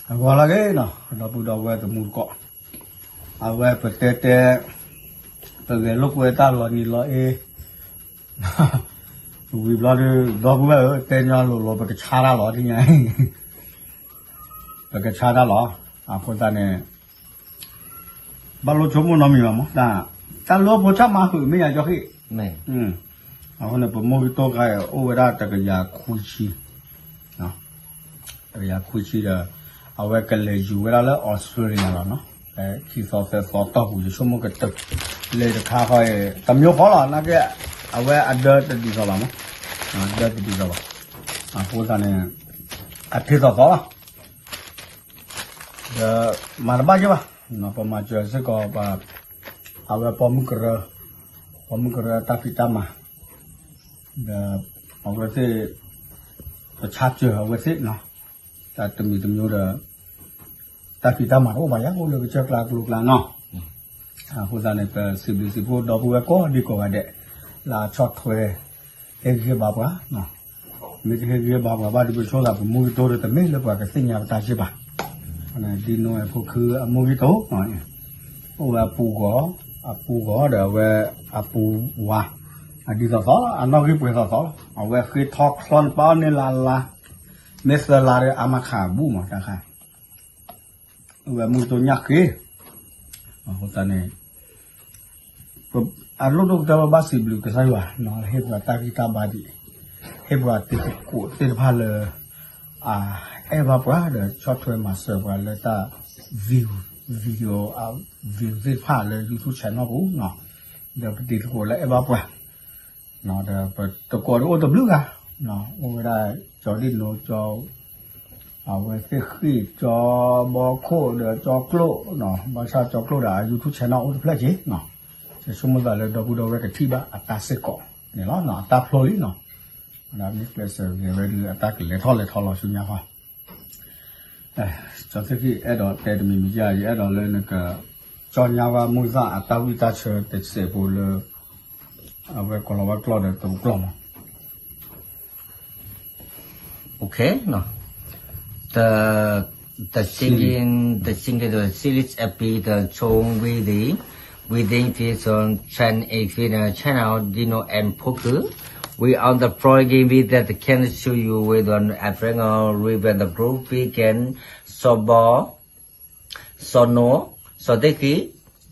အဂီၤလၢအဂ့ၤနီၤ ဒီပုၢ်ဒီဝဲၢ်တမူတကိး, အဝဲပတဲတဲ ပဂဲၤလိာ်ကွဲတၢ်လီၤနံၤလီၤအ့ ဝံၤဘျီဒီး ဒီပုၢ်ဝဲၢ်ဧၢ တဲညီလိၤလိၤ ပကဆါတၢ်လီၤ တနံၤညါအံၤ ပကဆါတၢ်လီၤ. အဃိသတးန့ၣ် ဘၣ်လိဆိကမိၣ်နီတမံၤဘၣ်မး, တၢ်လၢဖိဆၣ်မၤဟုးမ့ၢ်ယၤကၠီဃ့ၣ်, အဃိန့ၣ် ပမိၢ်ကတီၢ်ခါအံၤ အိၣ်ဝဲဒၣ်တကယၤခွံဆံ, တကယၤခွံဆံဒီး အဝဲကလဲၤယူၤဝဲဒၣ်လၢ Australia လီၤနီၤ, ခံသီသၢသီတီၢ်ပူၤ ယဆိကမိၣ်ကတၢၢ် လဲၤတခါဃီအံၤ တမျိုးဃီလီၤ နာ်က့ အဝဲအဒၢတဒ်သိးဘၣ်မး, အဒၢတဒ်သိးဘၣ်, အဃိသတးန့ၣ် အထံသီသီလီၤ ဒီးမၤတဘၣ်က့ဘၣ်, ပမၤစၢၤစ့ၢ်ကီး အဝဲပိာ်မုၣ်ကရၢ, ပိာ်မုၣ်ကရၢတၢ်ဖံးတၢ်မၤ, ဒီးအဝဲသ့ၣ် ပဆါစၢၤအဝဲသ့ၣ်နီၤ, တၢ်တမံၤတမံၤဒီး တၢ်ဖံးတၢ်မၤတအိၣ်ဘၣ်ယၤ အိၣ်လၢကစၢၢ်ကျါကျိၤကျါနီၤ, အဃိသတးန့ၣ် ပစံးဘျုးစံးဖှိၣ်ဒီပုၢ်ဝဲၢ်ကိးဒံကိးဂၤဒဲး လၢအဆီၣ်ထွဲ ဟ့ၣ်ဂံၢ်ဟ့ၣ်ဘါပှၤ, မ့ၢ်တဟ့ၣ်ဂံၢ်ဟ့ၣ်ဘါပှၤဘၣ်ဒီး ပဆိကမိၣ်သးပမူဂံၢ်တိၢ်ဒီး တမ့ၢ်လၢပှၤကသ့ၣ်ညါပတၢ်စ့ၢ်ဘၣ်, ဒံနိအဲၣ်ဖိခုအမူဂံၢ်တိၢ် အိၣ်ဝဲအပူၤဂီၤ, အပူၤဂီၤဒီးအဝဲအပူၤဝါ, အဒ်သိးသိးလီၤ အနီၣ်ဂံၢ်ပှဲၤသိးသိးလီၤ အဝဲဃ့ထီၣ်ချီန့ၣ်ပာ်အီၤန့ၢ်လါလါ, မ့ၢ်သၢလါဒီးအါမးခးဘူးမး တၢ်ခါ အဝဲမူဂံၢ်တိၢ်ညၣ်ဃ့, အဃိသတးန့ၣ် အလိၣ်ဒိၣ်ကတၢၢ်လၢဘၣ်စံးဘျုးကစၢ်ယွၤ ဟ့ၣ်ပှၤတၢ်ဂံၢ်တၢ်ဘါဒံး, ဟ့ၣ်ပှၤတံၤသကိးသ့ၣ်တဖၣ်လၢ အအဲၣ်ဘၣ်ပှၤဒီးဆီၣ်ထွဲမၤစၢၤပှၤလၢတၢ် view, video, view သ့ၣ်တဖၣ်လၢ YouTube channel ပူၤ, ဒီးပတံၤသကိးလၢအဲၣ်ဘၣ်ပှၤ ဒီးပတကိးဒီးအိၣ်တဘျုးဂၤ, အိၣ်ဝဲဒၣ် ကၠီဒံၣ်နိ ကၠီ အဝဲသ့ၣ်ဃံၣ် ကၠီဘီခိၣ်ဒီးကၠီကျိၣ်, ဘၣ်ဆၣ်ကၠီကျိၣ်ဒီးအ YouTube channel အိၣ်တဖျၢၣ်က့ၤ, ယဆိကမိၣ်သးလၢဒီပုၢ်ဒီဝဲၢ်ကထံၣ်ဘၣ်အတၢ်စ့ၢ်ကီးန့ၣ်လီၤ, အတၢ်ဖျိလံနီၤ, မ့ၢ်ကျဲးစၢးဂဲၤဝဲဒုး အတၢ်ကလဲၤထီၣ်လဲၤထီလီၤဆူညါဃီ ကၠီသ့ၣ်ခံ အဲၣ်ဒိးတဲတမံၤမံၤယါ ယအဲၣ်ဒိးလၢနကကၠီညါဝဲမူသၣ်အတၢ်ဝံၣ်တၢ်ဆၢတစဲးဖိလၢ အဝဲကိၤလၤဝါကျိာ်ဒီးတရူးကျိာ်မး Okay, no. The the singing the singing the series a bit the song with the within this on Chan X V the channel Dino and Poku. We on the floor again with that can show you with an African ribbon the group we can so ball so no so they ki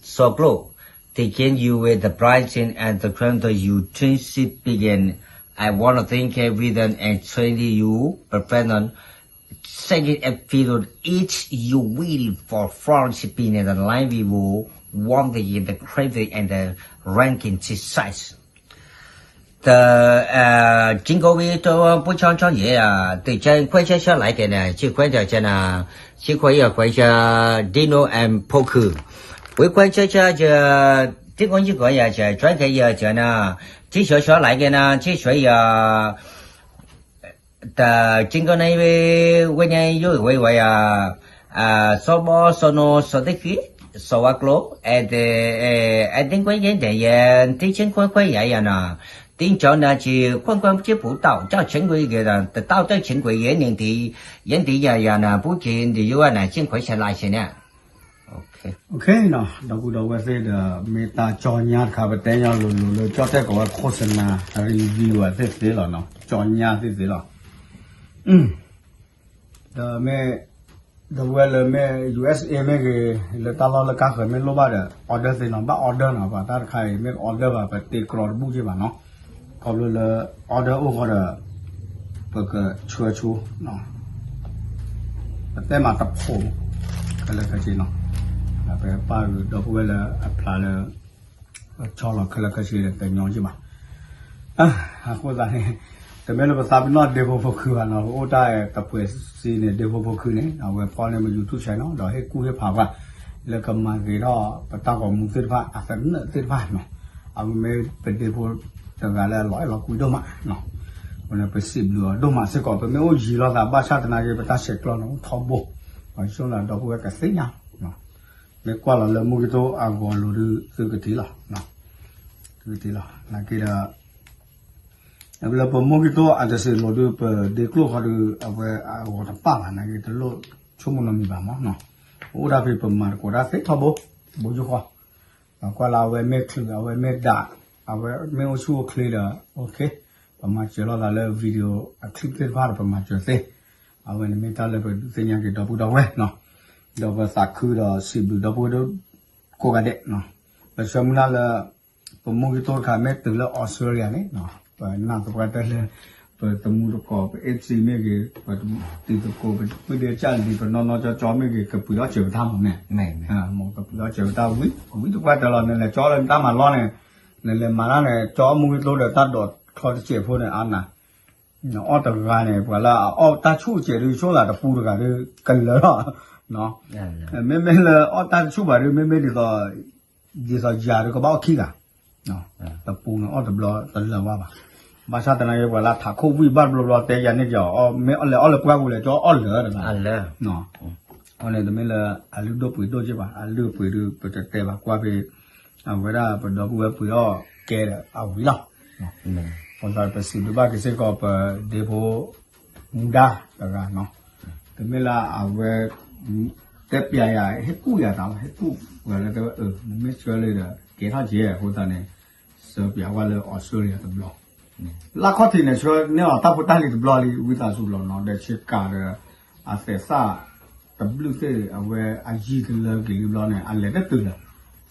so glow. They can you with the pricing and the current you change it begin. I wanna thank everyone and train you professional. Second episode each you will for foreign shipping and the line we will want the the credit and the ranking to size. တ 经过微多不常常也啊，对这快车车来给呢，去快车车呢，去快要快车，Dino and Poku，微快车车这，这个一个呀，这转个呀，这呢，这学校来给呢，这学呀。 တၢ်က့ၤကီးန့ၣ်ဝဲ ဝဲညါယိဝဲဝဲယၤ စီၤဘီ စီၤနိ စီၤသ့ၣ်ဃံ စီၤဝါကျိ အဲ အဲ သ့ၣ်ခွဲယဲဒဲးယဲ သ့ၣ်ဆ့ခွဲခွဲယၤယၤနီၤ သ့ၣ်ကၠီနၤက့ၤ ခွဲခွဲက့ၤပူၤတီၢ် ကၠီဆ့ခွဲက့ၤဒီး တတီၢ်တဆ့ခွဲယဲန့ၣ်တံၢ် ယဲန့ၣ်တံၢ်ယၤယၤနီၤ ပူၤက့ၤဒ်ယိဝဲနၤ ဆ့ခွဲဆဲးလါဆဲးန့ၣ် Okay, နီၤ ဒီပုၢ်ဒီဝဲၢ်သ့ၣ်ဒီး မ့ၢ်တၢ်ကၠီညါတခါ ပတဲညီလိၤလိၤလၢ ကၠီတဲာ်ကိးဝဲ ခိၣ်စနၤ review သ့ၣ်သ့ၣ်လီၤနီၤ ကၠီညါသ့ၣ်သ့ၣ်လီၤ ဒီးမ့ၢ် ဒီပုၢ်ဝဲၢ်လၢမ့ၢ် ယူၢ်အ့ၣ်စ့ၣ်မ့ၢ်ဂ့ၤ လၢတၢ်လီၢ်လၢကါဃၢၤမ့ၢ်လိၣ်ဘၣ်ဒီး order သ့နီၤ ဘၣ် order နီၤ ပှၤတၢ်တခါအံၤ မ့ၢ် order ဘၣ် ပတ့ကြီတဘူၣ်က့ၤဘၣ်နီၤ ခီဖျိလၢ order အိၣ်ဃီဒီး ပကဆှၢဆိ ပတဲမးတဖိး ခဲလၢာ်ခဲဆ့နီၤ ပပာ်ဒီပုၢ်ဝဲၢ်လၢအဖျါလၢ ဆီလီၤခဲလၢာ်ခဲဆ့ဒီးတညီက့ၤဘၣ် အဃိသတးန့ၣ် တမ့ၢ်လၢပသးပ့ၤနီၣ်ဒ့ဖိဖိခုဘၣ်နီၤ ပအိၣ်တၢ်တပှဲၤစ့န့ၣ် ဒ့ဖိဖိခုန့ၣ် အဝဲဖီၣ်န့ၢ်မ့ၢ် YouTube channel ဒီးဟ့ၣ်ကူၣ်ဟ့ၣ်ဖးပှၤ လၢကမၤဂ့ၤထီၣ်ပတၢ်ဂီၤမူသ့ၣ်တဖၣ် အသနၢၣ်သ့ၣ်တဖၣ်နီၤ အဝဲမ့ၢ်ပဒ့ဖိတဂၤလၢအလီၤအဲၣ်လီၤကွံဒိၣ်မး အဃိန့ၣ် ပစံးဘျုးအီၤဒိၣ်မးစ့ၢ်ကီး ပမ့ၢ်အိၣ်ယံၤလိာ်သးဘၣ်ဆၣ်သနာ်က့ ပတၢ်ဆဲးကျိးန့ၣ်အိၣ်ထီဘိ ပဆိကမိၣ်ဒီပုၢ်ဝဲၢ်ကသ့ၣ်ညါ မ့ၢ်ကွၢ်လီၤလၢမူကတိၢ်အဂီၤလိၤဒုး သုကထံၣ်လီၤ သုကထံၣ်လီၤ နာ်က့ဒီး လၢပမူကတိၢ်အတစဲးလိၤဒုး ပဒ့ကျိၣ်ဃီဒုး အဝဲအဂီၤတပၣ်ဘၣ် နာ်က့တလိၣ်ဆိ ပဆိကမိၣ်နီတမံၤဘၣ်မးနီၤ. ပအိၣ်ဒၣ်ဖဲပမၤသကိးတၢ်သ့ထီဘိ, ဘိယူၢ်ဃီ, ကွၢ်လၢအဝဲမ့ၢ်ချုး အဝဲမ့ၢ်ဒး, အဝဲမ့ၢ်အိၣ်ဆူၣ်အိၣ်ချ့ဒီး ပမၤစၢၤလိာ်သးလၢ video အ clip သ့ၣ်တဖၣ်ဒီး ပမၤစၢၤသ့, အဝဲန့ၣ်မ့ၢ်တၢ်လၢပဒုးသ့ၣ်ညါက့ၤဒီပုၢ်ဒီဝဲၢ်နီၤ, ဒီးပသးခုဒီးစံးဘျုးဒီပုၢ်ဝဲၢ်ကိးဂၤဒဲး, ပဆၢမုၢ်လၢ်လၢ ပမူကံတိတခါမ့ၢ်တုၤလၢ Australia န့ၣ်, ပနာ်သပှၢ်တၢၢ်လၢ ပတမူတကိး ပ FC မ့ၢ်ဂ့ၤ, ပတံၤသကိး ပပုၢ်ဒ့ကၢ်လံၤ ပနီၢ်နီၢ်ကၠီကၠီမ့ၢ်ဂ့ၤ ကပှ့ၤထီၣ်စၢၤပတၢ်မးန့ၣ်, ကပှ့ၤထီၣ်စၢၤပတၢ်ဝံၤ ဝံၤတပှၢ်တၢၢ်လီၤ. နလဲၤကၠီလၢနတၢ်မၤလီၢ်န့ၣ်, နလဲၤမၤတၢ်န့ၣ် ကၠီအမူကံတိဒီးတၢ်ဒိးချီတစဲးဖိန့ၣ် အါနၤ အီၣ်တဂၤန့ၣ် ပှၤလၢအအီၣ်တၢ်ဆူၣ်စဲးဒုးဆိၣ်သးတပူတဂၤဒုးကလၢာ်လီၤ. မ့မ့ၢ်လၢအီၣ်တၢ်တဆူၣ်ဘၣ်ဒုး မ့မ့ၢ်ဒ်သိး ဒ်သိးယၤဒုးကဘၣ်အီၣ်ခံဂၤ, တပူန့ၣ်အီၣ်တဘျီတလၢာ်ဝဲဘၣ်. ဘၣ်ဆၣ်သနာ်က့ ပှၤလၢထးခိၣ်ဝံၣ်ဘၣ်တဘျီဘျီတဲယၤန့ၣ်ကီး မ့ၢ်လဲၤအီၣ်လၢပှၢ်ပူၤလဲၤကၠီအီၣ်လၢာ်တဂၤ အန့ၣ်တမ့ၢ်လၢအလုၢ်ဒိၣ်ပှ့ၤဒိၣ်က့ဘၣ်, အလုၢ်ပှ့ၤဒုး ပတတဲဘၣ်ကွၢ်ဖဲ အဝဲဒၣ်ပဒီပုၢ်ဝဲၢ်ပှ့ၤအီၣ်ကဲဒီးအဝံၤလီၤ. အဃိသတးပစံးဘျုးဘၣ်က့ၤစ့ၢ်ကီးပဒ့ဖိ မူဒါတဂၤနီၤ, တမ့ၢ်လၢအဝဲ တဲပျးယၤ ဟ့ၣ်ကူၣ်ယၤတၢ်လီၤ, ဟ့ၣ်ကူၣ်ပှၤလၢတဲဝဲ နမ့ၢ်ဆှၢလၢဒီး ကဲထီၣ်က့ၤ အဃိသတးန့ၣ် ဆှၢပျးဝဲလၢ Australia တဘျီ လၢခီၣ်ထံးန့ၣ် ဆှၢန့ၢ်အီၤတၢ်ဖိတၢ်လံၤတဘျီလံ ဝံသးစူၤလီၤနီၤ, ဒီးဆ့ကၤဒီး အသဲးသၣ် တဘျုးသ့ၣ် အဝဲအယံၤကလၢက့ၤလံဘျီန့ၣ် အလဲၤတတုၤလၢၤ,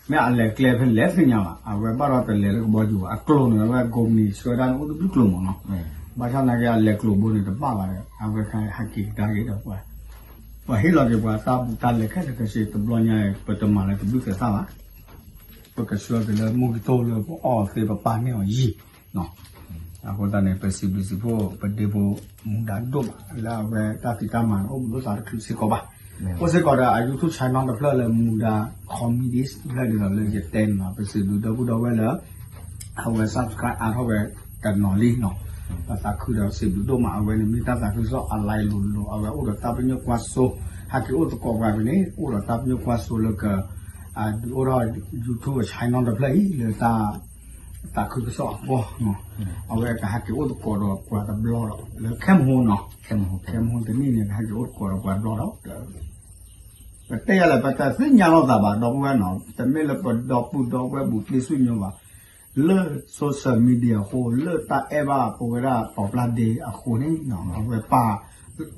မ့ၢ်အလဲၤကျဲဖဲလဲၣ်သ့ၣ်ညါဘၣ်, အဝဲဘၣ်ဒီးတလဲၤလၢကဘီယူၤဘၣ်, အကျိၤန့ၣ် အဝဲကိးမံၤဆှၢဒၣ်န့ၣ် အိၣ်တဘျုးကျိၤမးနီၤ, ဘၣ်ဆၣ်သနာ်က့ အလဲၤကျိၤဘိန့ၣ်တဘၣ်ဘၣ်ဒီး အဝဲခါဟဲက့ၤကဒါက့ၤဒီးပှၤ ပှၤဟ့ၣ်လီၤက့ၤပှၤတၢ်ဘူးတၢ်လဲခဲလၢာ်ခဲဆ့ တဘျီညါအံၤ ပတမၤလၢတဘျုးသဲးသၣ်ဘၣ်, ပကဆှၢက့ၤလၢမူကံတိၢ်လၢပအီၣ်သ့ပပာ်န့ၢ်အီၤယံၤ အဃိသတးန့ၣ် ပစံးဘျုးစံးဖှိၣ် ပဒ့ဖိမူဒါဒိၣ်မး လၢအဝဲတၢ်ဖံးတၢ်မၤန့ၣ်အိၣ်ဘူးလိာ်သးတချုးစ့ၢ်ကီးဘၣ်, အိၣ်စ့ၢ်ကီးဒီးအ YouTube channel တဖျၢၣ်လၢမူဒါ comedy တဖျၢၣ်ဒ်သိးလၢယတဲန့ၣ်လီၤ, ပစံးဘျုးဒီပုၢ်ဒီဝဲၢ်လၢ အဝဲ subscribe အါထီၣ်ဝဲတနီၤလံနီၤ, ပသးခုဒီးစံးဘျုးဒိၣ်မး အဝဲန့ၣ်မ့ၢ်တၢ်သးခုကစီၣ်အလါလိၤလိၤ အဝဲအိၣ်ဒီးတၢ်ပညိၣ်ကွၢ်စိ ဟဲက့ၤအိၣ်သကိးပှၤဖဲန့ၣ် အိၣ်ဒီးတၢ်ပညိၣ်ကွၢ်စိလၢက ဒုးအိၣ်ထီၣ် YouTube channel တဖျၢၣ်အံၤ လၢတၢ်သးခုကစီၣ်အဂီၢ်, အဝဲကဟဲက့ၤအိၣ်သကိးဒီးပှၤတဘျီဒီး လၢခဲမဟိနီၤ, ခဲမဟိတနံၣ်န့ၣ် ကဟဲက့ၤအိၣ်သကိးဒီးပှၤတဘျီဒီး ပတဲယၤလဲၣ် ပတသ့ၣ်ညါလိာ်သးဘၣ် ဒီပုၢ်ဝဲၢ်နီၤ, တမ့ၢ်လၢပဒီပုၢ်ဒီဝဲၢ်ဘူးတံၢ်ဆူၣ်ညိဘၣ်, လၢ social media အဃိ လၢတၢ်အဲၣ်ဘၣ်ပဝဲဒၣ်ပှၤပျၢ်ဒ့အဃိန့ၣ် အဝဲပာ်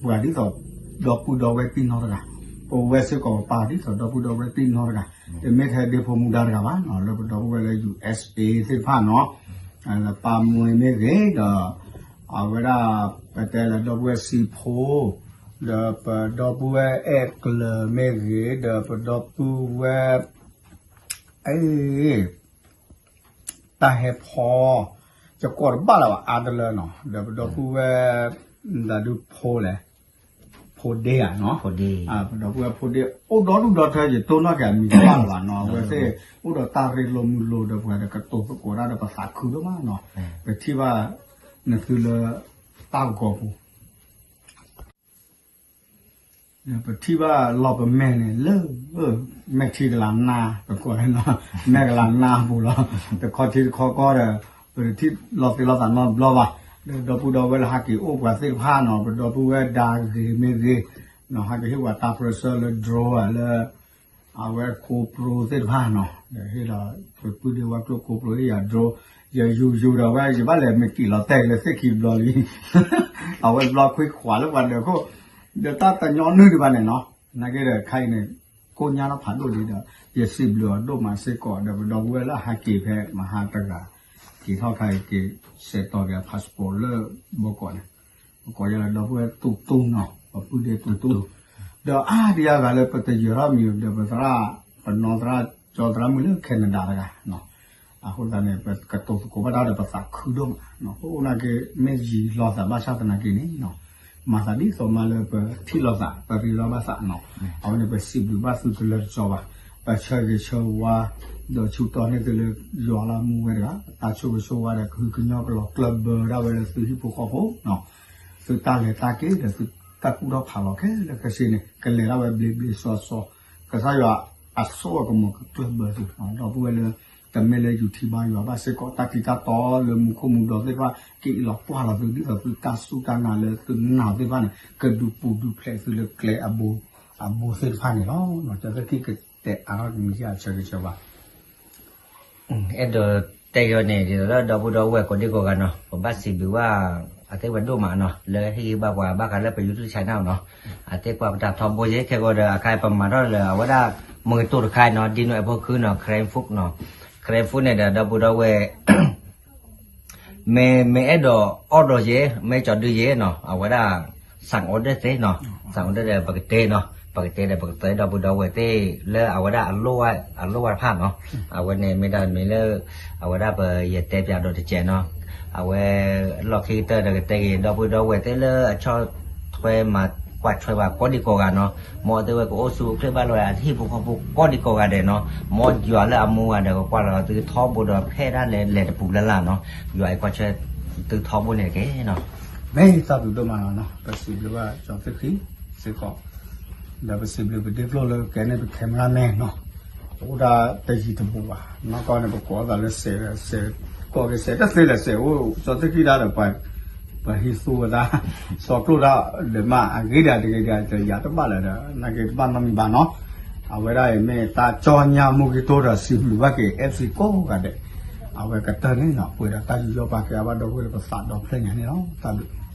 ပှၤဒ်သိးဒီပုၢ်ဒီဝဲၢ်တံၢ်နီတဂၤ, ပဝဲစ့ၢ်ကီးပပာ်ဒ်သိးဒီပုၢ်ဒီဝဲၢ်တံၢ်နီတဂၤ, တမ့ၢ်ထဲဒ့ဖိမူဒါတဂၤဘၣ်နီၤ, လၢပဒီပုၢ်ဝဲၢ်လၢ USA သ့ၣ်တဖၣ်နီၤ, လၢပၢ်မွ့မ့ၢ်ဂ့ၤဒီး အဝဲဒၣ် ပတဲလၢဒီပုၢ်ဝဲၢ်စံးဖိ ဒီးပဒီပုၢ်ဝဲၢ်အဲၣ်ကျၢၤမ့ၢ်ဂ့ၤ ဒီးပဒီပုၢ်ဝဲၢ် အ့ တၢ်ဟဲဖီ ယကိးတဘၣ်လၢၤဘၣ်အါတလၢနီၤ, ဒီးပဒီပုၢ်ဝဲၢ် သးဒုဖိလဲၣ်, ဖိဒ့ဧါနီၤ, ပဒီပုၢ်ဝဲၢ်ဖိဒ့ အိၣ်ဒီဒူၣ်ဒီထၢ ယတိၢ်နီၣ်က့ၤအမံၤတဘၣ်လၢၤဘၣ်နီၤ, အဝဲသ့ၣ် အိၣ်ဒီးတၢ်ရ့လိာ်မုာ်လိာ်ဒီးပှၤဒီးကတိၤသကိးတၢ်ဒီးပသးခုဒိၣ်မးနီၤ, ပထံၣ်ဘၣ်နသုလၢတၢ်ဂီၤပူၤ ဒီးပထံၣ်ဘၣ်လီၤပမဲာ်န့ၣ်လၢ မဲာ်ထံကလၤနါ ပကိးလၢ မဲာ်ကလၤနါပူၤလီၤ, တခီထံတခီကီၢ်ဒီး ပတထံၣ်လီၤသ့လီၤသးနီတဘျီဘၣ်, ဒီးဒီပုၢ်ဒီဝဲၢ်လၢဟးက့ၤအိၣ်ပှၤသ့ၣ်တဖၣ်နီၤ, ပဒီပုၢ်ဝဲၢ်ဒါဂ့ၤမ့ၢ်ဂ့ၤ, ဟးက့ၤဟ့ၣ်ပှၤတၢ်ပြၢဆၢလၢ drone လၢ အဝဲ GoPro သ့ၣ်တဖၣ်နီၤ, ဒီးဟ့ၣ်လီၤ ပပုၢ်ဒ့ဝဲကျိၣ် GoPro ဟ့ၣ်ယၤ drone, ယယူၤယူၤဒီးဝဲ ယဘၣ်လဲၤမ့ၢ်က့ၤလီၤတဲာ်လၢသ့ၣ်ခံဘျီလံ, အဝဲဘျီခွံခွးလၢပှၤဒၢးခိၣ်, ဒီးတၢ်တညီနုၢ်ဒံးဘၣ်န့ၣ်နီၤ, နာ်က့ဒီးခါအံၤန့ၣ် ကိၣ်ညါထီၣ်ဖးဒိၣ်လံဒီး ယစံးဘျုးအီၤဒိၣ်မးစ့ၢ်ကီး ဒီးပဒီပုၢ်ဝဲၢ်လၢဟးက့ၤဖဲမဟါတဂၤ က့ၤထီၣ်ခါအံၤက့ၤ ဆဲးတီၤက့ၤအ passport လၢဘီကီးန့ၣ်, ပကိးယၤလၢဒီပုၢ်ဝဲၢ်တူတူနီၤ, ပပုၢ်ဒ့တူတူ, ဒီးအါဒံးအါဂၤလၢပတယၢၤထီၣ်မံၤဒီးပသရၣ် ပနီၢ်သရၣ်ကၠီသရၣ်မုၣ်လၢ Canada တဂၤ အဃိသတးန့ၣ် ပကတိၤသကိးဘၣ်တၢ်ဒီးပသးခုဒိၣ်မး, ပအိၣ်နာ်က့ မ့ၢ်ယံာ်လီၤသးဘၣ်ဆၣ်သနာ်က့န့ၣ် မၤသးဒ်သိးမးလၢပထံၣ်လိာ်သး ပရ့လိာ်ဘၣ်သးနီၤ, အဝဲန့ၣ်ပစံးဘျုးဘၣ်သုတလၢတကီဘၣ်, ပဆၢဂ့ၤဆၢဝါ ဒီးဆူၣ်တီန့ၢ်သုလၢယွၤလၢအမူဝဲတဂၤ တၢ်ဆိၣ်ဂ့ၤဆိၣ်ဝါဒီး ကဟုကညီၢ်ကလီၤကျၢၢ်ဘၢဒၣ်ဝဲလၢသုဟံၣ်ဖိဃီဖိ သုတၢ်လဲၤတၢ်က့ၤဒီးသုတၢ်ကူၣ်ထီၣ်ဖးလီၤခဲလၢာ်ခဲဆ့န့ၣ် ကလဲၤဒၣ်ဝဲဘျ့ဘျ့စီစီ, ကစၢ်ယွၤအစိအကမီၤကကျၢၢ်ဘၢသု, ဒီပုၢ်ဝဲၢ်လၢ တမ့ၢ်လၢယူၤထံဘါယွၤဘၣ်စ့ၢ်ကီး တၢ်ထံတၢ်တီလၢမူခိၣ်မူဒီးသ့ၣ်တဖၣ် က့ၤလီၤပှၢ်လီၤသု ဒ်သိးသုတၢ်စူၢ်တၢ်နာ်လၢသုနာ်သ့ၣ်တဖၣ်န့ၣ် ကဒုးပူၤဒုးဖျဲးသုလၢကျဲအဘိ အမိၢ်သ့ၣ်တဖၣ်န့ၣ်လီၤ. ကၠီသ့ၣ်ခံကတဲအါထီၣ်တမံၤ ဆၢဂ့ၤဆၢဝါ အဲၣ်ဒိးတဲယၤန့ၣ် ဒ်သိးလၢဒီပုၢ်ဒီဝဲၢ်ကိးဒံကိးဂၤနီၤ ပဘၣ်စံးဘျုးဘၣ် အသ့ဝဲဒိၣ်မးနီၤ လၢဟ့ၣ်ဂံၢ်ဘၣ်ပှၤဘၣ်ဃးလၢပ YouTube channel နီၤ အသ့ကွၢ်ပတၢ်ထီဘိယဲ ခဲကိာ်ဒီး အခါပမၤထီၣ်လၢအဝဲဒၣ် မုၢ်ကတိၢ်တခါနီၤ ဒ်နိၣ်အဲၣ်ဖိခုနီၤ Karen Food နီၤ Karen Food န့ၣ်ဒီး ဒီပုၢ်ဒီဝဲၢ် မ့ၢ် မ့ၢ်အဲၣ်ဒိး order ယဲ မ့ၢ်ကၠီဒုယဲနီၤ အဝဲဒၣ် ဆၣ် order သ့နီၤ ဆၣ် order ဒီးပကတဲနီၤ ပကတဲဒီးပကတဲဒီပုၢ်ဒီဝဲၢ်သ့ၣ်လၢအဝဲဒၣ်အလိၣ်ဝဲတဖၣ်နီၤ အဝဲန့ၣ်မ့ၢ်ဒၣ်မ့ၢ်လၢ အဝဲဒၣ်ပယတဲပၠးဒီးတစဲးနီၤ အဝဲ လီၢ်ခံကတၢၢ်ဒီးကတဲက့ၤ ဒီပုၢ်ဒီဝဲၢ်သ့ၣ်လၢအဆီၣ်ထွဲမၤကွၢ်ထွဲပှၤကိးဒံကိးဂၤနီၤ မ်အသ့ဝဲကအိၣ်ဆူၣ်အိၣ်ချ့ဘၣ်လီၤ အဟံၣ်ဖိဃီဖိကိးဒံကိးဂၤဒဲးနီၤ မ်ယွၤလၢအမူဝဲဒီးကကွၢ်လီၤသုထီဘိဒီးဖဲဒၣ်လဲာ်လဲၤတပူၤလၢ်လၢ်နီၤ ယွၤအံၤကွၢ်ထွဲသုထီဘိန့ၣ်တက့ၢ်နီၤ မ့ၢ်သးပူၤဒိၣ်မးလီၤနီၤ ပစံးဘျုးဘၣ်ကၠီသ့ၣ်ခံစ့ၢ်ကီး ဒီးပစံးဘျုးပဒ့ကျိၣ်လၢကဲန့ၣ်ပ cameraman နီၤ အိၣ်ဒၣ်တယံၤတဘူးဘၣ် နီၢ်ကီၢ်န့ၣ် ပကိးသးလၢစဲး စဲး ကိးက့ၤစဲးတသ့လၢစဲးအိၣ် ကၠီသ့ၣ်ခံဒါဒီးပှၤ ပှၤဟံးသူဝဲဒၣ် စီၤကျိၣ်ဒၣ်ဒီးမး အဂ့ၤဒၣ်တဂ့ၤဒၣ်ဒီးယၤတဘၣ်လၢၤဒီး နာ်က့တဘၣ်နီတမံၤဘၣ်နီၤ အဝဲဒၣ်အံၤမ့ၢ်တၢ်ကၠီညါမူက့ၤတိၢ်ဒီးစံးဘျုးဘၣ်က့ၤ FC ကိးဂၤဒဲး အဝဲကတၢၢ်န့ၣ်နီၤ ပှဲၤဒီးတၢ်ယူးယီၣ်ပာ်ကဲအဘၣ်ဒီပုၢ်ဝဲၢ်လၢပသးဒီဖျၢၣ်ညါန့ၣ်လီၤ တၢ်ဘျုး